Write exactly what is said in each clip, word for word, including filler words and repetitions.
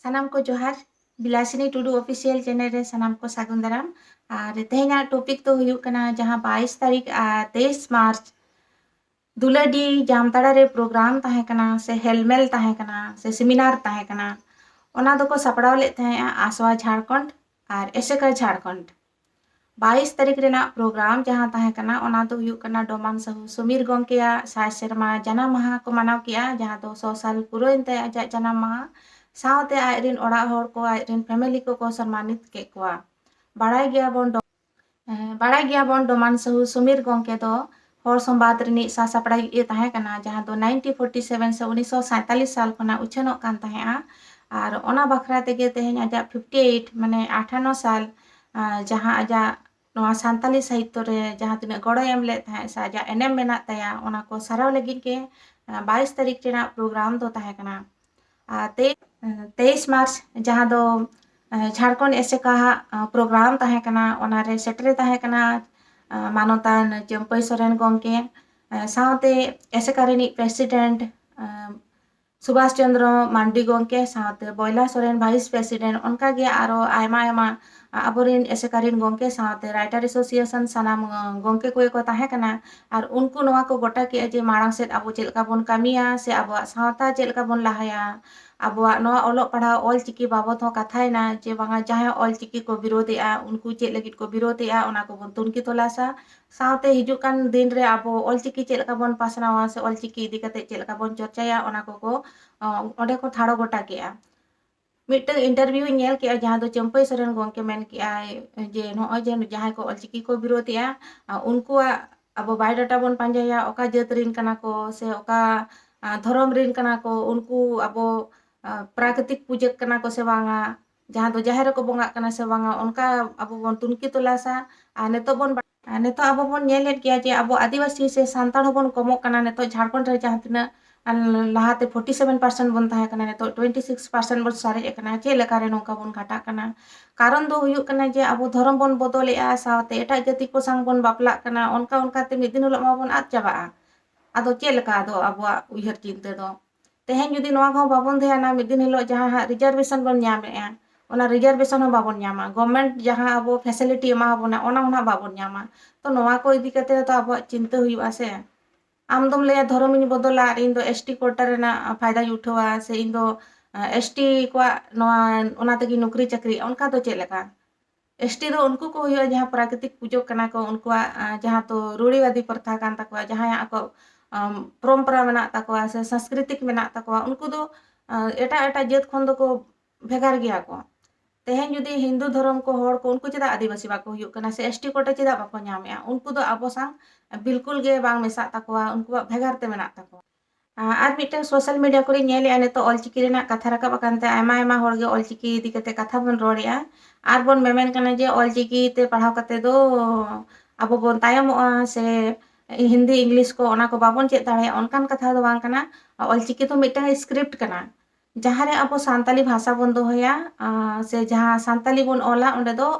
ᱥᱟᱱᱟᱢ ᱠᱚ ᱡᱚᱦᱟᱨ᱾ ᱵᱤᱞᱟᱥᱤᱱᱤ ᱴᱩᱰᱩ ᱚᱯᱷᱤᱥᱤᱭᱟᱞ ᱪᱮᱱᱮᱞ ᱨᱮ ᱥᱟᱱᱟᱢ ᱠᱚ ᱥᱟᱹᱜᱩᱱ ᱫᱟᱨᱟᱢ᱾ ᱟᱨ ᱛᱮᱦᱮᱧᱟᱜ ᱴᱚᱯᱤᱠ ᱫᱚ ᱦᱩᱭᱩᱜ ᱠᱟᱱᱟ, ᱡᱟᱦᱟᱸ ᱵᱟᱭᱤᱥ ᱛᱟᱹᱨᱤᱠᱷ ᱟᱨ ᱛᱮᱭᱤᱥ ᱢᱟᱨᱪ ᱫᱩᱞᱟᱹᱰᱤ ᱡᱟᱢᱛᱟᱲᱟ ᱨᱮ ᱯᱨᱳᱜᱨᱟᱢ ᱛᱟᱦᱮᱸ ᱠᱟᱱᱟ, ᱥᱮ ᱦᱮᱞᱢᱮᱞ ᱛᱟᱦᱮᱸ ᱠᱟᱱᱟ, ᱥᱮ ᱥᱮᱢᱤᱱᱟᱨ ᱛᱟᱦᱮᱸ ᱠᱟᱱᱟ, ᱚᱱᱟ ᱫᱚᱠᱚ ᱥᱟᱯᱲᱟᱣ ᱞᱮᱫ ᱛᱟᱦᱮᱸᱜᱼᱟ ᱟᱥᱣᱟ ᱡᱷᱟᱲᱠᱷᱚᱸᱰ ᱟᱨ ᱮᱥᱮᱠᱟ ᱡᱷᱟᱲᱠᱷᱚᱸᱰ᱾ ᱵᱟᱭᱤᱥ ᱛᱟᱹᱨᱤᱠᱷ ᱨᱮᱱᱟᱜ ᱯᱨᱳᱜᱨᱟᱢ ᱡᱟᱦᱟᱸ ᱛᱟᱦᱮᱸ ᱠᱟᱱᱟ, ᱚᱱᱟ ᱫᱚ ᱦᱩᱭᱩᱜ ᱠᱟᱱᱟ ᱰᱚᱢᱟᱱ ᱥᱟᱹᱦᱩ ᱥᱩᱢᱤᱨ ᱜᱚᱢᱠᱮᱭᱟᱜ ᱥᱟᱭ ᱥᱮᱨᱢᱟ ᱡᱟᱱᱟᱢ ᱢᱟᱦᱟ ᱠᱚ ᱢᱟᱱᱟᱣ ᱠᱮᱜᱼᱟ, ᱡᱟᱦᱟᱸ ᱫᱚ ᱥᱚ ᱥᱟᱞ ᱯᱩᱨᱟᱹᱣᱮᱱ ᱛᱟᱭᱟ ᱟᱡᱟᱜ ᱡᱟᱱᱟᱢ ᱢᱟᱦᱟ᱾ ᱥᱟᱶᱛᱮ ᱟᱡ ᱨᱮᱱ ᱚᱲᱟᱜ ᱦᱚᱲ ᱠᱚ, ᱟᱡ ᱨᱮᱱ ᱯᱷᱮᱢᱮᱞᱤ ᱠᱚᱠᱚ ᱥᱚᱱᱢᱟᱱᱤᱛ ᱠᱮᱫ ᱠᱚᱣᱟ᱾ ᱵᱟᱲᱟᱭ ᱜᱮᱭᱟᱵᱚᱱ ᱰᱚ-, ᱮᱸ, ᱵᱟᱲᱟᱭ ᱜᱮᱭᱟᱵᱚᱱ ᱰᱚᱢᱟᱱ ᱥᱟᱹᱦᱩ ᱥᱩᱢᱤᱨ ᱜᱚᱢᱠᱮ ᱫᱚ ᱦᱚᱲ ᱥᱚᱢᱵᱟᱫ ᱨᱤᱱᱤᱡ ᱥᱟᱥᱟᱯᱲᱟᱣᱤᱡ ᱮ ᱛᱟᱦᱮᱸ ᱠᱟᱱᱟ, ᱡᱟᱦᱟᱸ ᱫᱚ nineteen forty seven ᱥᱮ ᱩᱱᱤᱥᱥᱚ ᱥᱟᱸᱭᱛᱟᱞᱤᱥ ᱥᱟᱞ ᱠᱷᱚᱱᱟᱜ ᱩᱪᱷᱟᱹᱱᱚᱜ ᱠᱟᱱ ᱛᱟᱦᱮᱸᱜᱼᱟ᱾ ᱟᱨ ᱚᱱᱟ ᱵᱟᱠᱷᱨᱟ ᱛᱮᱜᱮ ᱛᱮᱦᱮᱧ ᱟᱡᱟᱜ fifty eight, ᱢᱟᱱᱮ ᱟᱴᱷᱟᱱᱱᱚ ᱥᱟᱞ, ᱟᱸ, ᱡᱟᱦᱟᱸ ᱟᱡᱟᱜ ᱱᱚᱣᱟ ᱥᱟᱱᱛᱟᱞᱤ ᱥᱟᱦᱤᱛᱛᱚ ᱨᱮ ᱡᱟᱦᱟᱸ ᱛᱤᱱᱟᱹᱜ ᱜᱚᱲᱚᱭ ᱮᱢ ᱞᱮᱫ ᱛᱟᱦᱮᱸᱫ ᱥᱮ ᱟᱡᱟᱜ ᱮᱱᱮᱢ ᱢᱮᱱᱟᱜ ᱛᱟᱭᱟ, ᱚᱱᱟ ᱠᱚ ᱥᱟᱨᱦᱟᱣ ᱞᱟᱹᱜᱤᱫ ᱜᱮ, ᱟᱸ, ᱵᱟᱭᱤᱥ ᱛᱟᱹᱨᱤᱠᱷ ᱨᱮᱱᱟᱜ ᱯᱨᱳᱜᱨᱟᱢ ᱫᱚ ᱛᱟᱦᱮᱸ ᱠᱟᱱᱟ᱾ ᱟᱨ ᱛᱮ-, ᱛᱮᱭᱤᱥ ᱢᱟᱨᱪ, ᱡᱟᱦᱟᱸ ᱫᱚ, ᱟᱸ, ᱡᱷᱟᱲᱠᱷᱚᱸᱰ ᱮᱥᱮᱠᱟ ᱦᱟᱜ, ᱟᱸ, ᱯᱨᱳᱜᱨᱟᱢ ᱛᱟᱦᱮᱸ ᱠᱟᱱᱟ, ᱚᱱᱟᱨᱮ ᱥᱮᱴᱮᱨᱮ ᱛᱟᱦᱮᱸ ᱠᱟᱱᱟ, ᱟᱸ, ᱢᱟᱱᱚᱛᱟᱱ ᱪᱟᱹᱢᱯᱟᱹᱭ ᱥᱚᱨᱮᱱ ᱜᱚᱢᱠᱮ, ᱟᱸ, ᱥᱟᱶᱛᱮ ᱮᱥᱮᱠᱟ ᱨᱤᱱᱤᱡ ᱯᱨᱮᱥᱤᱰᱮᱱᱴ, ᱟᱸ, ᱥᱩᱵᱷᱟᱥ ᱪᱚᱸᱫᱽᱨᱚ ᱢᱟᱱᱰᱤ ᱜᱚᱢᱠᱮ, ᱥᱟᱶᱛᱮ ᱵᱚᱭᱞᱟ ᱥᱚᱨᱮᱱ ᱵᱷᱟᱭᱤᱥ ᱯᱨᱮᱥᱤᱰᱮᱱᱴ, ᱚᱱᱠᱟᱜᱮ ᱟᱨᱚ ᱟᱭᱢᱟ ᱟᱭᱢᱟ, ᱟ-, ᱟᱵᱚᱨᱮᱱ ᱮᱥᱮᱠᱟ ᱨᱮᱱ ᱜᱚᱢᱠᱮ ᱥᱟᱶᱛᱮ ᱨᱟᱭᱴᱟᱨ ᱮᱥᱳᱥᱤᱭᱮᱥᱚᱱ ᱥᱟᱱᱟᱢ, ᱟᱸ, ᱜᱚᱢᱠᱮ ᱠᱚᱜᱮ ᱠᱚ ᱛᱟᱦᱮᱸ ᱠᱟᱱᱟ᱾ ᱟᱨ ᱩᱱᱠᱩ ᱱᱚᱣᱟ ᱠᱚ ᱜᱚᱴᱟ ᱠᱮᱜᱼᱟ ᱡᱮ ᱢᱟᱲᱟᱝ ᱥᱮᱫ ᱟᱵᱚ ᱪᱮᱫ ᱞᱮᱠᱟ ᱵᱚᱱ ᱠᱟᱹᱢᱤᱭᱟ ᱥᱮ ᱟᱵᱚᱣᱟᱜ ᱥᱟᱶᱛᱟ ᱪᱮᱫ ᱞᱮᱠᱟ ᱵᱚᱱ ᱞᱟᱦᱟᱭᱟ, ᱟᱵᱚᱣᱟᱜ ᱱᱚᱣᱟ ᱚᱞᱚᱜ ᱯᱟᱲᱦᱟᱣ ᱚᱞ ᱪᱤᱠᱤ ᱵᱟᱵᱚᱫ ᱦᱚᱸ ᱠᱟᱛᱷᱟᱭᱮᱱᱟ ᱡᱮ ᱵᱟᱝᱟ ᱡᱟᱦᱟᱸᱭ ᱚᱞ ᱪᱤᱠᱤ ᱠᱚ ᱵᱤᱨᱳᱫᱷᱮᱜᱼᱟ, ᱩᱱᱠᱩ ᱪᱮᱫ ᱞᱟᱹᱜᱤᱫ ᱠᱚ ᱵᱤᱨᱳᱫᱷᱮᱜᱼᱟ, ᱚᱱᱟ ᱠᱚᱵᱚᱱ ᱛᱩᱱᱠᱷᱤ ᱛᱚᱞᱟᱥᱟ᱾ ᱥᱟᱶᱛᱮ ᱦᱤᱡᱩᱜ ᱠᱟᱱ ᱫᱤᱱ ᱨᱮ ᱟᱵᱚ ᱚᱞ ᱪᱤᱠᱤ ᱪᱮᱫ ᱞᱮᱠᱟ ᱵᱚᱱ ᱯᱟᱥᱱᱟᱣᱟ ᱥᱮ ᱚᱞ ᱪᱤᱠᱤ ᱤᱫᱤ ᱠᱟᱛᱮ ᱪᱮᱫ ᱞᱮᱠᱟ ᱵᱚᱱ ᱪᱚᱨᱪᱟᱭᱟ, ᱚᱱᱟ ᱠᱚᱠᱚ, ᱚ, ᱚᱸᱰᱮ ᱠᱚ ᱴᱷᱟᱲᱚ ᱜᱚᱴᱟ ᱠᱮᱜᱼᱟ᱾ ᱢᱤᱫᱴᱟᱝ interview ᱤᱧ ᱧᱮᱞ ᱠᱮᱜᱼᱟ, ᱡᱟᱦᱟᱸ ᱫᱚ ᱪᱟᱹᱢᱯᱟᱹᱭ ᱥᱚᱨᱮᱱ ᱜᱚᱢᱠᱮ ᱢᱮᱱ ᱠᱮᱜᱼᱟᱭ ᱡᱮ ᱱᱚᱜᱼᱚᱭ ᱡᱮ ᱡᱟᱦᱟᱸᱭ ᱠᱚ ᱚᱞ ᱪᱤᱠᱤ ᱠᱚ ᱵᱤᱨᱳᱫᱷᱮᱜᱼᱟ, ᱟ, ᱩᱱᱠᱩᱣᱟᱜ ᱟᱵᱚ biodata ᱵᱚᱱ ᱯᱟᱸᱡᱟᱭᱟ, ᱚᱠᱟ ᱡᱟᱹᱛ ᱨᱮᱱ ᱠᱟᱱᱟ ᱠᱚ ᱥᱮ ᱚᱠᱟ, ᱟ, ᱫᱷᱚᱨᱚᱢ ᱨᱮᱱ ᱠᱟᱱᱟ ᱠᱚ, ᱩᱱᱠᱩ ᱟᱵᱚ, ᱟ, ᱯᱨᱟᱠᱨᱤᱛᱤᱠ ᱯᱩᱡᱟᱹ ᱠᱟᱱᱟ ᱠᱚ ᱥᱮ ᱵᱟᱝᱟ, ᱡᱟᱦᱟᱸ ᱫᱚ ᱡᱟᱦᱮᱨ ᱨᱮᱠᱚ ᱵᱚᱸᱜᱟᱜ ᱠᱟᱱᱟ ᱥᱮ ᱵᱟᱝᱟ, ᱚᱱᱠᱟ ᱟᱵᱚ ᱵᱚᱱ ᱛᱩᱱᱠᱷᱤ ᱛᱚᱞᱟᱥᱟ᱾ ᱟᱨ ᱱᱤᱛᱚᱜ ᱵᱚᱱ ᱵᱟ-, ᱟᱨ ᱱᱤᱛᱚᱜ ᱟᱵᱚ ᱵᱚᱱ ᱧᱮᱞᱮᱫ ᱜᱮᱭᱟ ᱡᱮ ᱟᱵᱚ ᱟᱹᱫᱤᱵᱟᱹᱥᱤ ᱥᱮ ᱥᱟᱱᱛᱟᱲ ᱦᱚᱸᱵᱚᱱ ᱠᱚᱢᱚᱜ ᱠᱟᱱᱟ᱾ ᱱᱤᱛᱚᱜ ᱡᱷᱟᱲᱠᱷᱚᱸᱰ ᱨᱮ ᱡᱟᱦᱟᱸ ᱛᱤᱱᱟᱹᱜ, ᱟᱨ ᱞᱟᱦᱟᱛᱮ forty seven percent ᱵᱚᱱ ᱛᱟᱦᱮᱸ ᱠᱟᱱᱟ, ᱱᱤᱛᱚᱜ twenty six percent ᱵᱚᱱ ᱥᱟᱨᱮᱡ ᱟᱠᱟᱱᱟ᱾ ᱪᱮᱫ ᱞᱮᱠᱟ ᱨᱮ ᱱᱚᱝᱠᱟ ᱵᱚᱱ ᱜᱷᱟᱴᱟᱜ ᱠᱟᱱᱟ? ᱠᱟᱨᱚᱱ ᱫᱚ ᱦᱩᱭᱩᱜ ᱠᱟᱱᱟ ᱡᱮ ᱟᱵᱚ ᱫᱷᱚᱨᱚᱢ ᱵᱚᱱ ᱵᱚᱫᱚᱞᱮᱜᱼᱟ, ᱥᱟᱶᱛᱮ ᱮᱴᱟᱜ ᱡᱟᱹᱛᱤ ᱠᱚ ᱥᱟᱶ ᱵᱚᱱ ᱵᱟᱯᱞᱟᱜ ᱠᱟᱱᱟ᱾ ᱚᱱᱠᱟ ᱚᱱᱠᱟᱛᱮ ᱢᱤᱫ ᱫᱤᱱ ᱦᱤᱞᱳᱜ ᱢᱟᱵᱚᱱ ᱟᱫ ᱪᱟᱵᱟᱜᱼᱟ᱾ ᱟᱫᱚ ᱪᱮᱫ ᱞᱮᱠᱟ ᱟᱫᱚ ᱟᱵᱚᱣᱟᱜ ᱩᱭᱦᱟᱹᱨ ᱪᱤᱱᱛᱟᱹ ᱫᱚ? ᱛᱮᱦᱮᱧ ᱡᱩᱫᱤ ᱱᱚᱣᱟ ᱠᱚᱦᱚᱸ ᱵᱟᱵᱚᱱ ᱫᱷᱮᱭᱟᱱᱟ, ᱢᱤᱫ ᱫᱤᱱ ᱦᱤᱞᱳᱜ ᱡᱟᱦᱟᱸ ᱦᱟᱸᱜ ᱨᱤᱡᱟᱨᱵᱷᱮᱥᱚᱱ ᱵᱚᱱ ᱧᱟᱢᱮᱜᱼᱟ, ᱚᱱᱟ ᱨᱤᱡᱟᱨᱵᱷᱮᱥᱚᱱ ᱦᱚᱸ ᱵᱟᱵᱚᱱ ᱧᱟᱢᱟ, ᱜᱚᱵᱷᱢᱮᱱᱴ ᱡᱟᱦᱟᱸ ᱟᱵᱚ ᱯᱷᱮᱥᱤᱞᱤᱴᱤ ᱮᱢᱟ ᱵᱚᱱᱟ, ᱚᱱᱟ ᱦᱚᱸ ᱦᱟᱸᱜ ᱵᱟᱵᱚᱱ ᱧᱟᱢᱟ᱾ ᱛᱚ, ᱱᱚᱣᱟ ᱠᱚ ᱤᱫᱤ ᱠᱟᱛᱮ ᱦᱚᱸᱛᱚ ᱟᱵᱚᱣᱟᱜ ᱪᱤᱱᱛᱟᱹ ᱦᱩᱭᱩᱜᱼᱟ ᱥᱮ᱾ ᱟᱢ ᱫᱚᱢ ᱞᱟᱹᱭᱟ, "ᱫᱷᱚᱨᱚᱢᱤᱧ ᱵᱚᱫᱚᱞᱟ ᱟᱨ ᱤᱧ ᱫᱚ ᱮᱥ ᱴᱤ ᱠᱳᱴᱟ ᱨᱮᱱᱟᱜ ᱯᱷᱟᱭᱫᱟᱧ ᱩᱴᱷᱟᱹᱣᱟ, ᱥᱮ ᱤᱧ ᱫᱚ, ᱮ, ᱮᱥ ᱴᱤ ᱠᱚᱣᱟᱜ ᱱᱚᱣᱟ, ᱚᱱᱟ ᱛᱮᱜᱮ ᱱᱚᱠᱨᱤ ᱪᱟᱹᱠᱨᱤ", ᱚᱱᱠᱟ ᱫᱚ ᱪᱮᱫ ᱞᱮᱠᱟ? ᱮᱥ ᱴᱤ ᱫᱚ ᱩᱱᱠᱩ ᱠᱚ ᱦᱩᱭᱩᱜᱼᱟ, ᱡᱟᱦᱟᱸ ᱯᱨᱟᱠᱨᱤᱛᱤᱠ ᱯᱩᱡᱟᱹ ᱠᱟᱱᱟ ᱠᱚ, ᱩᱱᱠᱩᱣᱟᱜ, ᱟ, ᱡᱟᱦᱟᱸ ᱫᱚ ᱨᱩᱲᱤᱣᱟᱫᱤ ᱯᱨᱚᱛᱷᱟ ᱠᱟᱱ ᱛᱟᱠᱚᱣᱟ, ᱡᱟᱦᱟᱸᱭᱟᱜ ᱟᱠᱚ, ᱟᱢ, ᱯᱚᱨᱚᱢᱯᱚᱨᱟ ᱢᱮᱱᱟᱜ ᱛᱟᱠᱚᱣᱟ ᱥᱮ ᱥᱟᱝᱥᱠᱨᱤᱛᱤᱠ ᱢᱮᱱᱟᱜ ᱛᱟᱠᱚᱣᱟ, ᱩᱱᱠᱩ ᱫᱚ, ᱟ, ᱮᱴᱟᱜ ᱮᱴᱟᱜ ᱡᱟᱹᱛ ᱠᱷᱚᱱ ᱫᱚᱠᱚ ᱵᱷᱮᱜᱟᱨ ᱜᱮᱭᱟ ᱠᱚ᱾ ᱛᱮᱦᱮᱧ ᱡᱩᱫᱤ ᱦᱤᱱᱫᱩ ᱫᱷᱚᱨᱚᱢ ᱠᱚ ᱦᱚᱲ ᱠᱚ, ᱩᱱᱠᱩ ᱪᱮᱫᱟᱜ ᱟᱹᱫᱤᱵᱟᱹᱥᱤ ᱵᱟᱠᱚ ᱦᱩᱭᱩᱜ ᱠᱟᱱᱟ ᱥᱮ ᱮᱥ ᱴᱤ ᱠᱳᱴᱟ ᱪᱮᱫᱟᱜ ᱵᱟᱠᱚ ᱧᱟᱢᱮᱜᱼᱟ? ᱩᱱᱠᱩ ᱫᱚ ᱟᱵᱚ ᱥᱟᱝ ᱵᱤᱞᱠᱩᱞ ᱜᱮ ᱵᱟᱝ ᱢᱮᱥᱟᱜ ᱛᱟᱠᱚᱣᱟ, ᱩᱱᱠᱩᱣᱟᱜ ᱵᱷᱮᱜᱟᱨ ᱛᱮ ᱢᱮᱱᱟᱜ ᱛᱟᱠᱚᱣᱟ᱾ ᱟ-, ᱟᱨ ᱢᱤᱫᱴᱟᱝ ᱥᱳᱥᱟᱞ ᱢᱤᱰᱤᱭᱟ ᱠᱚᱨᱮᱧ ᱧᱮᱞᱮᱜᱼᱟ, ᱱᱤᱛᱚᱜ ᱚᱞᱪᱤᱠᱤ ᱨᱮᱱᱟᱜ ᱠᱟᱛᱷᱟ ᱨᱟᱠᱟᱵ ᱟᱠᱟᱱ ᱛᱮ ᱟᱭᱢᱟ ᱟᱭᱢᱟ ᱦᱚᱲ ᱜᱮ ᱚᱞᱪᱤᱠᱤ ᱤᱫᱤ ᱠᱟᱛᱮ ᱠᱟᱛᱷᱟ ᱵᱚᱱ ᱨᱚᱲᱮᱜᱼᱟ᱾ ᱟᱨ ᱵᱚᱱ ᱢᱮᱢᱮᱱ ᱠᱟᱱᱟ ᱡᱮ ᱚᱞᱪᱤᱠᱤ ᱛᱮ ᱯᱟᱲᱦᱟᱣ ᱠᱟᱛᱮ ᱫᱚ ᱟᱵᱚ ᱵᱚᱱ ᱛᱟᱭᱚᱢᱚᱜᱼᱟ ᱥᱮ ᱦᱤᱱᱫᱤ, ᱤᱝᱞᱤᱥ ᱠᱚ ᱚᱱᱟ ᱠᱚ ᱵᱟᱵᱚᱱ ᱪᱮᱫ ᱫᱟᱲᱮᱭᱟᱜᱼᱟ, ᱚᱱᱠᱟᱱ ᱠᱟᱛᱷᱟ ᱫᱚ ᱵᱟᱝ ᱠᱟᱱᱟ᱾ ᱚᱞᱪᱤᱠᱤ ᱫᱚ ᱢᱤᱫᱴᱟᱝ ᱥᱠᱨᱤᱯᱴ ᱠᱟᱱᱟ, ᱡᱟᱦᱟᱸ ᱨᱮ ᱟᱵᱚ ᱥᱟᱱᱛᱟᱞᱤ ᱵᱷᱟᱥᱟ ᱵᱚᱱ ᱫᱚᱦᱚᱭᱟ, ᱟ, ᱥᱮ ᱡᱟᱦᱟᱸ ᱥᱟᱱᱛᱟᱞᱤ ᱵᱚᱱ ᱚᱞᱟ, ᱚᱸᱰᱮ ᱫᱚ,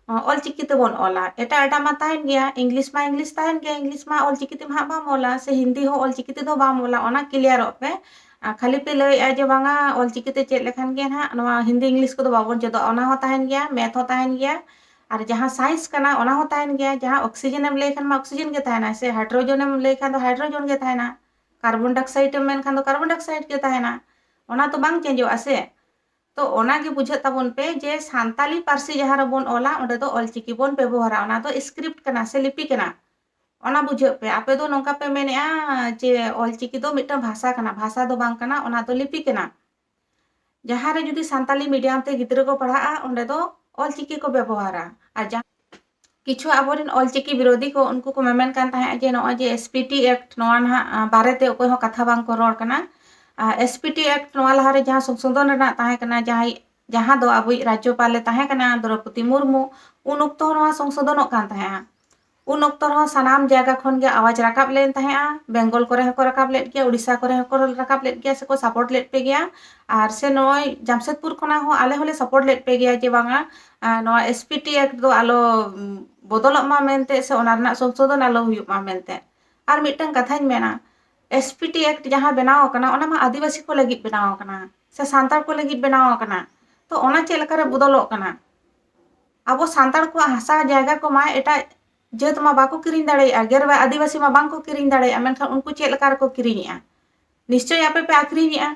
ᱟ, ᱚᱞᱪᱤᱠᱤ ᱛᱮᱵᱚᱱ ᱚᱞᱟ᱾ ᱮᱴᱟᱜ ᱮᱴᱟᱜ ᱢᱟ ᱛᱟᱦᱮᱱ ᱜᱮᱭᱟ, ᱤᱝᱞᱤᱥ ᱢᱟ ᱤᱝᱞᱤᱥ ᱛᱟᱦᱮᱱ ᱜᱮᱭᱟ, ᱤᱝᱞᱤᱥ ᱢᱟ ᱚᱞᱪᱤᱠᱤ ᱛᱮᱢᱟ ᱦᱟᱸᱜ ᱵᱟᱢ ᱚᱞᱟ, ᱥᱮ ᱦᱤᱱᱫᱤ ᱦᱚᱸ ᱚᱞᱪᱤᱠᱤ ᱛᱮᱫᱚ ᱵᱟᱢ ᱚᱞᱟ, ᱚᱱᱟ ᱠᱞᱤᱭᱟᱨᱚᱜ ᱯᱮ᱾ ᱟ, ᱠᱷᱟᱹᱞᱤ ᱯᱮ ᱞᱟᱹᱭᱮᱜᱼᱟ ᱡᱮ ᱵᱟᱝᱟ ᱚᱞᱪᱤᱠᱤ ᱛᱮ ᱪᱮᱫ ᱞᱮᱠᱷᱟᱱ ᱜᱮ ᱱᱟᱦᱟᱜ ᱱᱚᱣᱟ ᱦᱤᱱᱫᱤ ᱤᱝᱞᱤᱥ ᱠᱚᱫᱚ ᱵᱟᱵᱚᱱ ᱪᱮᱫᱚᱜᱼᱟ, ᱚᱱᱟ ᱦᱚᱸ ᱛᱟᱦᱮᱱ ᱜᱮᱭᱟ, ᱢᱮᱛᱷ ᱦᱚᱸ ᱛᱟᱦᱮᱱ ᱜᱮᱭᱟ, ᱟᱨ ᱡᱟᱦᱟᱸ ᱥᱟᱭᱮᱱᱥ ᱠᱟᱱᱟ ᱚᱱᱟ ᱦᱚᱸ ᱛᱟᱦᱮᱱ ᱜᱮᱭᱟ᱾ ᱡᱟᱦᱟᱸ ᱚᱠᱥᱤᱡᱮᱱ ᱮᱢ ᱞᱟᱹᱭ ᱠᱷᱟᱱ ᱢᱟ ᱚᱠᱥᱤᱡᱮᱱ ᱜᱮ ᱛᱟᱦᱮᱱᱟ, ᱥᱮ ᱦᱟᱭᱰᱨᱳᱡᱮᱱ ᱮᱢ ᱞᱟᱹᱭ ᱠᱷᱟᱱ ᱫᱚ ᱦᱟᱭᱰᱨᱳᱡᱮᱱ ᱜᱮ ᱛᱟᱦᱮᱱᱟ, ᱠᱟᱨᱵᱚᱱ ᱰᱟᱭᱚᱠᱥᱟᱭᱤᱰ ᱮᱢ ᱢᱮᱱ ᱠᱷᱟᱱ ᱫᱚ ᱠᱟᱨᱵᱚᱱ ᱰᱟᱭᱚᱠᱥᱟᱭᱤᱰ ᱜᱮ ᱛᱟᱦᱮᱱᱟ, ᱚᱱᱟ ᱛᱚ ᱵᱟᱝ ᱪᱮᱧᱡᱚᱜᱼᱟ ᱥᱮ᱾ ᱛᱚ ᱚᱱᱟ ᱜᱮ ᱵᱩᱡᱷᱟᱹᱜ ᱛᱟᱵᱚᱱ ᱯᱮ ᱡᱮ ᱥᱟᱱᱛᱟᱞᱤ ᱯᱟᱹᱨᱥᱤ ᱡᱟᱦᱟᱸ ᱨᱮᱵᱚᱱ ᱚᱞᱟ, ᱚᱸᱰᱮ ᱫᱚ ᱚᱞᱪᱤᱠᱤ ᱵᱚᱱ ᱵᱮᱵᱚᱦᱟᱨᱟ, ᱚᱱᱟ ᱫᱚ ᱥᱠᱨᱤᱯᱴ ᱠᱟᱱᱟ ᱥᱮ ᱞᱤᱯᱤ ᱠᱟᱱᱟ, ᱚᱱᱟ ᱵᱩᱡᱷᱟᱹᱜ ᱯᱮ᱾ ᱟᱯᱮ ᱫᱚ ᱱᱚᱝᱠᱟ ᱯᱮ ᱢᱮᱱᱮᱜᱼᱟ ᱡᱮ ᱚᱞᱪᱤᱠᱤ ᱫᱚ ᱢᱤᱫᱴᱟᱝ ᱵᱷᱟᱥᱟ ᱠᱟᱱᱟ, ᱵᱷᱟᱥᱟ ᱫᱚ ᱵᱟᱝ ᱠᱟᱱᱟ, ᱚᱱᱟ ᱫᱚ ᱞᱤᱯᱤ ᱠᱟᱱᱟ᱾ ᱡᱟᱦᱟᱸ ᱨᱮ ᱡᱩᱫᱤ ᱥᱟᱱᱛᱟᱞᱤ ᱢᱤᱰᱤᱭᱟᱢ ᱛᱮ ᱜᱤᱫᱽᱨᱟᱹ ᱠᱚ ᱯᱟᱲᱦᱟᱜᱼᱟ, ᱚᱸᱰᱮ ᱫᱚ ᱚᱞᱪᱤᱠᱤ ᱠᱚ ᱵᱮᱵᱚᱦᱟᱨᱟ᱾ ᱟᱨ ᱡᱟᱦᱟᱸ ᱠᱤᱪᱷᱩ ᱟᱵᱚᱨᱮᱱ ᱚᱞᱪᱤᱠᱤ ᱵᱤᱨᱳᱫᱷᱤ ᱠᱚ, ᱩᱱᱠᱩ ᱠᱚ ᱢᱮᱢᱮᱱ ᱠᱟᱱ ᱛᱟᱦᱮᱸᱫ ᱡᱮ ᱱᱚᱜᱼᱚᱭ ᱡᱮ ᱮᱥ ᱯᱤ ᱴᱤ ᱮᱠᱴ, ᱱᱚᱣᱟ ᱱᱟᱦᱟᱜ, ᱟ, ᱵᱟᱨᱮᱛᱮ ᱚᱠᱚᱭ ᱦᱚᱸ ᱠᱟᱛᱷᱟ ᱵᱟᱝ ᱠᱚ ᱨᱚᱲ ᱠᱟᱱᱟ᱾ ᱟ, ᱮᱥ ᱯᱤ ᱴᱤ ᱮᱠᱴ ᱱᱚᱣᱟ ᱞᱟᱦᱟᱨᱮ ᱡᱟᱦᱟᱸ ᱥᱚᱝᱥᱳᱫᱷᱚᱱ ᱨᱮᱱᱟᱜ ᱛᱟᱦᱮᱸ ᱠᱟᱱᱟ, ᱡᱟᱦᱟᱸᱭ, ᱡᱟᱦᱟᱸ ᱫᱚ ᱟᱵᱚᱭᱤᱡ ᱨᱟᱡᱽᱡᱚᱯᱟᱞᱮ ᱛᱟᱦᱮᱸ ᱠᱟᱱᱟ ᱫᱨᱚᱯᱚᱫᱤ ᱢᱩᱨᱢᱩ, ᱩᱱ ᱚᱠᱛᱚ ᱦᱚᱸ ᱱᱚᱣᱟ ᱥᱚᱝᱥᱳᱫᱷᱚᱱᱚᱜ ᱠᱟᱱ ᱛᱟᱦᱮᱸᱫᱼᱟ᱾ ᱩᱱ ᱚᱠᱛᱚ ᱨᱮᱦᱚᱸ ᱥᱟᱱᱟᱢ ᱡᱟᱭᱜᱟ ᱠᱷᱚᱱ ᱜᱮ ᱟᱣᱟᱡᱽ ᱨᱟᱠᱟᱵ ᱞᱮᱱ ᱛᱟᱦᱮᱸᱫᱼᱟ, ᱵᱮᱝᱜᱚᱞ ᱠᱚᱨᱮ ᱦᱚᱸᱠᱚ ᱨᱟᱠᱟᱵ ᱞᱮᱫ ᱜᱮᱭᱟ, ᱩᱲᱤᱥᱥᱟ ᱠᱚᱨᱮ ᱦᱚᱸᱠᱚ ᱨᱟᱠᱟᱵ ᱞᱮᱫ ᱜᱮᱭᱟ, ᱥᱮᱠᱚ ᱥᱟᱯᱳᱨᱴ ᱞᱮᱫ ᱯᱮ ᱜᱮᱭᱟ᱾ ᱟᱨ ᱥᱮ ᱱᱚᱜᱼᱚᱭ ᱡᱟᱢᱥᱮᱫᱽᱯᱩᱨ ᱠᱷᱚᱱᱟᱜ ᱦᱚᱸ ᱟᱞᱮ ᱦᱚᱸᱞᱮ ᱥᱟᱯᱳᱨᱴ ᱞᱮᱫ ᱯᱮ ᱜᱮᱭᱟ ᱡᱮ ᱵᱟᱝᱟ, ᱟᱨ ᱱᱚᱣᱟ ᱮᱥ ᱯᱤ ᱴᱤ ᱮᱠᱴ ᱫᱚ ᱟᱞᱚ, ᱩᱢ, ᱵᱚᱫᱚᱞᱚᱜ ᱢᱟ ᱢᱮᱱᱛᱮ, ᱥᱮ ᱚᱱᱟ ᱨᱮᱱᱟᱜ ᱥᱚᱝᱥᱳᱫᱷᱚᱱ ᱟᱞᱚ ᱦᱩᱭᱩᱜ ᱢᱟ ᱢᱮᱱᱛᱮ᱾ ᱟᱨ ᱢᱤᱫᱴᱟᱝ ᱠᱟᱛᱷᱟᱧ ᱢᱮᱱᱟ, ᱮᱥ ᱯᱤ ᱴᱤ ᱮᱠᱴ ᱡᱟᱦᱟᱸ ᱵᱮᱱᱟᱣ ᱟᱠᱟᱱᱟ, ᱚᱱᱟ ᱢᱟ ᱟᱹᱫᱤᱵᱟᱹᱥᱤ ᱠᱚ ᱞᱟᱹᱜᱤᱫ ᱵᱮᱱᱟᱣ ᱟᱠᱟᱱᱟ ᱥᱮ ᱥᱟᱱᱛᱟᱲ ᱠᱚ ᱞᱟᱹᱜᱤᱫ ᱵᱮᱱᱟᱣ ᱟᱠᱟᱱᱟ᱾ ᱛᱚ ᱚᱱᱟ ᱪᱮᱫ ᱞᱮᱠᱟᱨᱮ ᱵᱚᱫᱚᱞᱚᱜ ᱠᱟᱱᱟ? ᱟᱵᱚ ᱥᱟᱱᱛᱟᱲ ᱠᱚᱣᱟᱜ ᱦᱟᱥᱟ ᱡᱟᱭᱜᱟ ᱠᱚᱢᱟ ᱮᱴᱟᱜ ᱡᱟᱹᱛ ᱢᱟ ᱵᱟᱠᱚ ᱠᱤᱨᱤᱧ ᱫᱟᱲᱮᱭᱟᱜᱼᱟ, ᱜᱮᱨ ᱟᱹᱫᱤᱵᱟᱹᱥᱤ ᱢᱟ ᱵᱟᱝ ᱠᱚ ᱠᱤᱨᱤᱧ ᱫᱟᱲᱮᱭᱟᱜᱼᱟ, ᱢᱮᱱᱠᱷᱟᱱ ᱩᱱᱠᱩ ᱪᱮᱫ ᱞᱮᱠᱟ ᱨᱮᱠᱚ ᱠᱤᱨᱤᱧᱮᱜᱼᱟ? ᱱᱤᱥᱪᱚᱭ ᱟᱯᱮ ᱯᱮ ᱟᱹᱠᱷᱨᱤᱧᱮᱜᱼᱟ᱾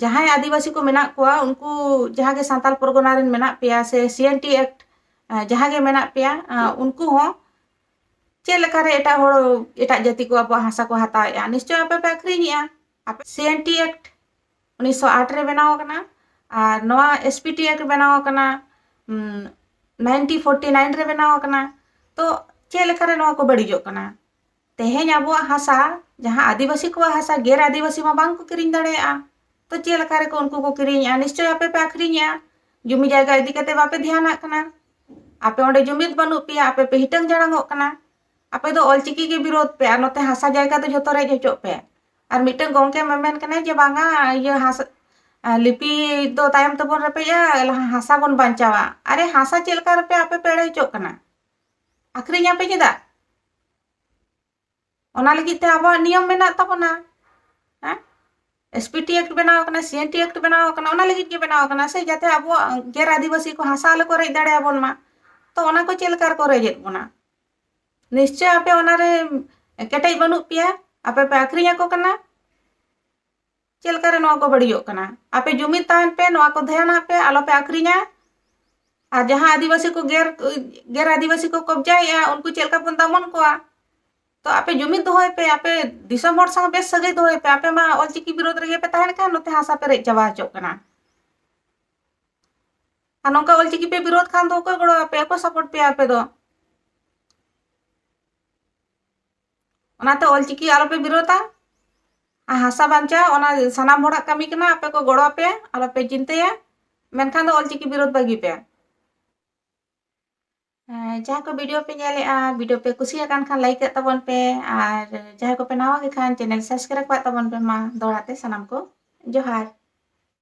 ᱡᱟᱦᱟᱸᱭ ᱟᱹᱫᱤᱵᱟᱹᱥᱤ ᱠᱚ ᱢᱮᱱᱟᱜ ᱠᱚᱣᱟ, ᱩᱱᱠᱩ ᱡᱟᱦᱟᱸ ᱜᱮ ᱥᱟᱱᱛᱟᱲ ᱯᱚᱨᱜᱚᱱᱟ ᱨᱮᱱ ᱢᱮᱱᱟᱜ ᱯᱮᱭᱟ ᱥᱮ ᱥᱤ ᱮᱱ ᱴᱤ ᱮᱠᱴ, ᱟᱸ, ᱡᱟᱦᱟᱸ ᱜᱮ ᱢᱮᱱᱟᱜ ᱯᱮᱭᱟ, ᱟᱸ, ᱩᱱᱠᱩ ᱦᱚᱸ ᱪᱮᱫ ᱞᱮᱠᱟᱨᱮ ᱮᱴᱟᱜ ᱦᱚᱲ, ᱮᱴᱟᱜ ᱡᱟᱹᱛᱤ ᱠᱚ ᱟᱵᱚᱣᱟᱜ ᱦᱟᱥᱟ ᱠᱚ ᱦᱟᱛᱟᱣᱮᱜᱼᱟ? ᱱᱤᱥᱪᱚᱭ ᱟᱯᱮ ᱯᱮ ᱟᱹᱠᱷᱨᱤᱧᱮᱜᱼᱟ᱾ ᱟᱯᱮ ᱥᱤ ᱮᱱ ᱴᱤ ᱮᱠᱴ ᱩᱱᱤᱥᱥᱚ ᱟᱴ ᱨᱮ ᱵᱮᱱᱟᱣ ᱟᱠᱟᱱᱟ, ᱟᱨ ᱱᱚᱣᱟ ᱮᱥ ᱯᱤ ᱴᱤ ᱮᱠᱴ ᱵᱮᱱᱟᱣ ᱟᱠᱟᱱᱟ, ᱩᱢ, ᱱᱟᱭᱤᱱᱴᱤ ᱯᱷᱳᱨᱴᱤ ᱱᱟᱭᱤᱱ ᱨᱮ ᱵᱮᱱᱟᱣ ᱟᱠᱟᱱᱟ᱾ ᱛᱚ ᱪᱮᱫ ᱞᱮᱠᱟᱨᱮ ᱱᱚᱣᱟ ᱠᱚ ᱵᱟᱹᱲᱤᱡᱚᱜ ᱠᱟᱱᱟ? ᱛᱮᱦᱮᱧ ᱟᱵᱚᱣᱟᱜ ᱦᱟᱥᱟ, ᱡᱟᱦᱟᱸ ᱟᱹᱫᱤᱵᱟᱹᱥᱤ ᱠᱚᱣᱟᱜ ᱦᱟᱥᱟ, ᱜᱮᱨ ᱟᱹᱫᱤᱵᱟᱹᱥᱤ ᱢᱟ ᱵᱟᱝ ᱠᱚ ᱠᱤᱨᱤᱧ ᱫᱟᱲᱮᱭᱟᱜᱼᱟ᱾ ᱛᱚ ᱪᱮᱫ ᱞᱮᱠᱟ ᱨᱮᱠᱚ ᱩᱱᱠᱩ ᱠᱚ ᱠᱤᱨᱤᱧᱮᱜᱼᱟ? ᱱᱤᱥᱪᱚᱭ ᱟᱯᱮ ᱯᱮ ᱟᱹᱠᱷᱨᱤᱧᱮᱜᱼᱟ᱾ ᱡᱩᱢᱤ ᱡᱟᱭᱜᱟ ᱤᱫᱤ ᱠᱟᱛᱮ ᱵᱟᱯᱮ ᱫᱷᱮᱭᱟᱱᱟᱜ ᱠᱟᱱᱟ᱾ ᱟᱯᱮ ᱚᱸᱰᱮ ᱡᱩᱢᱤᱫ ᱵᱟᱹᱱᱩᱜ ᱯᱮᱭᱟ, ᱟᱯᱮ ᱯᱮ ᱦᱤᱴᱟᱹᱝ ᱡᱷᱟᱲᱟᱝᱚᱜ ᱠᱟᱱᱟ᱾ ᱟᱯᱮ ᱫᱚ ᱚᱞᱪᱤᱠᱤ ᱜᱮ ᱵᱤᱨᱳᱫᱷ ᱯᱮ, ᱟᱨ ᱱᱚᱛᱮ ᱦᱟᱥᱟ ᱡᱟᱭᱜᱟ ᱫᱚ ᱡᱷᱚᱛᱚ ᱨᱮᱡ ᱦᱚᱪᱚᱜ ᱯᱮ᱾ ᱟᱨ ᱢᱤᱫᱴᱟᱝ ᱜᱚᱝᱠᱮ ᱢᱮᱢᱮᱱ ᱠᱟᱱᱟᱭ ᱡᱮ, "ᱵᱟᱝᱟ, ᱤᱭᱟᱹ ᱦᱟᱥᱟ, ᱟ, ᱞᱤᱯᱤ ᱫᱚ ᱛᱟᱭᱚᱢ ᱛᱮᱵᱚᱱ ᱨᱮᱯᱮᱡᱟ, ᱞᱟᱦᱟ ᱦᱟᱥᱟ ᱵᱚᱱ ᱵᱟᱧᱪᱟᱣᱟ᱾" ᱟᱨᱮ, ᱦᱟᱥᱟ ᱪᱮᱫ ᱞᱮᱠᱟ ᱨᱮᱯᱮ ᱟᱯᱮ ᱯᱮ ᱮᱲᱮ ᱦᱚᱪᱚᱜ ᱠᱟᱱᱟ? ᱟᱹᱠᱷᱨᱤᱧᱟᱯᱮ ᱪᱮᱫᱟᱜ? ᱚᱱᱟ ᱞᱟᱹᱜᱤᱫ ᱛᱮ ᱟᱵᱚᱣᱟᱜ ᱱᱤᱭᱚᱢ ᱢᱮᱱᱟᱜ ᱛᱟᱵᱚᱱᱟ᱾ ᱦᱮᱸ? ᱮᱥ ᱯᱤ ᱴᱤ ᱮᱠᱴ ᱵᱮᱱᱟᱣ ᱟᱠᱟᱱᱟ, ᱥᱤ ᱮᱱ ᱴᱤ ᱮᱠᱴ ᱵᱮᱱᱟᱣ ᱟᱠᱟᱱᱟ, ᱚᱱᱟ ᱞᱟᱹᱜᱤᱫ ᱜᱮ ᱵᱮᱱᱟᱣ ᱟᱠᱟᱱᱟ ᱥᱮ, ᱡᱟᱛᱮ ᱟᱵᱚᱣᱟᱜ ᱜᱮᱨ ᱟᱹᱫᱤᱵᱟᱹᱥᱤ ᱠᱚ ᱦᱟᱥᱟ ᱟᱞᱚ ᱠᱚ ᱨᱮᱡ ᱫᱟᱲᱮᱭᱟᱵᱚᱱ ᱢᱟ᱾ ᱛᱚ ᱚᱱᱟ ᱠᱚ ᱪᱮᱫ ᱞᱮᱠᱟ ᱨᱮᱠᱚ ᱨᱮᱡᱮᱫ ᱵᱚᱱᱟ? ᱱᱤᱥᱪᱚᱭ ᱟᱯᱮ ᱚᱱᱟᱨᱮ ᱠᱮᱴᱮᱡ ᱵᱟᱹᱱᱩᱜ ᱯᱮᱭᱟ, ᱟᱯᱮ ᱯᱮ ᱟᱹᱠᱷᱨᱤᱧ ᱟᱠᱚ ᱠᱟᱱᱟ᱾ ᱪᱮᱫ ᱞᱮᱠᱟᱨᱮ ᱱᱚᱣᱟ ᱠᱚ ᱵᱟᱹᱲᱤᱡᱚᱜ ᱠᱟᱱᱟ? ᱟᱯᱮ ᱡᱩᱢᱤᱫ ᱛᱟᱦᱮᱱ ᱯᱮ, ᱱᱚᱣᱟ ᱠᱚ ᱫᱷᱮᱭᱟᱱᱟᱜ ᱯᱮ, ᱟᱞᱚ ᱯᱮ ᱟᱹᱠᱷᱨᱤᱧᱟ᱾ ᱟᱨ ᱡᱟᱦᱟᱸ ᱟᱹᱫᱤᱵᱟᱹᱥᱤ ᱠᱚ ᱜᱮᱨ, ᱜᱮᱨ ᱟᱹᱫᱤᱵᱟᱹᱥᱤ ᱠᱚ ᱠᱚᱵᱡᱟᱭᱮᱜᱼᱟ, ᱩᱱᱠᱩ ᱪᱮᱫ ᱞᱮᱠᱟ ᱵᱚᱱ ᱫᱟᱢᱚᱱ ᱠᱚᱣᱟ? ᱛᱚ ᱟᱯᱮ ᱡᱩᱢᱤᱫ ᱫᱚᱦᱚᱭ ᱯᱮ, ᱟᱯᱮ ᱫᱤᱥᱚᱢ ᱦᱚᱲ ᱥᱟᱶ ᱵᱮᱥ ᱥᱟᱹᱜᱟᱹᱭ ᱫᱚᱦᱚᱭ ᱯᱮ᱾ ᱟᱯᱮ ᱢᱟ ᱚᱞᱪᱤᱠᱤ ᱵᱤᱨᱳᱫᱷ ᱨᱮᱜᱮ ᱯᱮ ᱛᱟᱦᱮᱱ ᱠᱟᱱ, ᱱᱚᱛᱮ ᱦᱟᱥᱟ ᱯᱮ ᱨᱮᱡ ᱪᱟᱵᱟ ᱦᱚᱪᱚᱜ ᱠᱟᱱᱟ᱾ ᱟᱨ ᱱᱚᱝᱠᱟ ᱚᱞᱪᱤᱠᱤ ᱯᱮ ᱵᱤᱨᱳᱫᱷ ᱠᱷᱟᱱ ᱫᱚ ᱚᱠᱚᱭ ᱜᱚᱲᱚ ᱟᱯᱮ, ᱚᱠᱚᱭ ᱥᱟᱯᱳᱨᱴ ᱯᱮᱭᱟ ᱟᱯᱮ ᱫᱚ? ᱚᱱᱟᱛᱮ ᱚᱞᱪᱤᱠᱤ ᱟᱞᱚᱯᱮ ᱵᱤᱨᱳᱫᱷᱟ᱾ ᱟᱨ ᱦᱟᱥᱟ ᱵᱟᱧᱪᱟᱣ, ᱚᱱᱟ ᱥᱟᱱᱟᱢ ᱦᱚᱲᱟᱜ ᱠᱟᱹᱢᱤ ᱠᱟᱱᱟ, ᱟᱯᱮ ᱠᱚ ᱜᱚᱲᱚ ᱟᱯᱮᱭᱟ, ᱟᱞᱚᱯᱮ ᱪᱤᱱᱛᱟᱹᱭᱟ᱾ ᱢᱮᱱᱠᱷᱟᱱ ᱫᱚ ᱚᱞᱪᱤᱠᱤ ᱵᱤᱨᱳᱫᱷ ᱵᱟᱹᱜᱤ ᱯᱮ᱾ ᱦᱮᱸ, ᱡᱟᱦᱟᱸᱭ ᱠᱚ ᱵᱷᱤᱰᱤᱭᱳ ᱯᱮ ᱧᱮᱞᱮᱜᱼᱟ, ᱵᱷᱤᱰᱤᱭᱳ ᱯᱮ ᱠᱩᱥᱤᱭᱟᱜ ᱠᱟᱱ ᱠᱷᱟᱱ ᱞᱟᱭᱤᱠ ᱠᱟᱜ ᱛᱟᱵᱚᱱ ᱯᱮ, ᱟᱨ ᱡᱟᱦᱟᱸᱭ ᱠᱚᱯᱮ ᱱᱟᱣᱟ ᱜᱮ ᱠᱷᱟᱱ ᱪᱮᱱᱮᱞ ᱥᱟᱵᱥᱠᱨᱟᱭᱤᱵ ᱠᱟᱜ ᱛᱟᱵᱚᱱ ᱯᱮ᱾ ᱢᱟ ᱫᱚᱦᱲᱟ ᱛᱮ ᱥᱟᱱᱟᱢ ᱠᱚ ᱡᱚᱦᱟᱨ᱾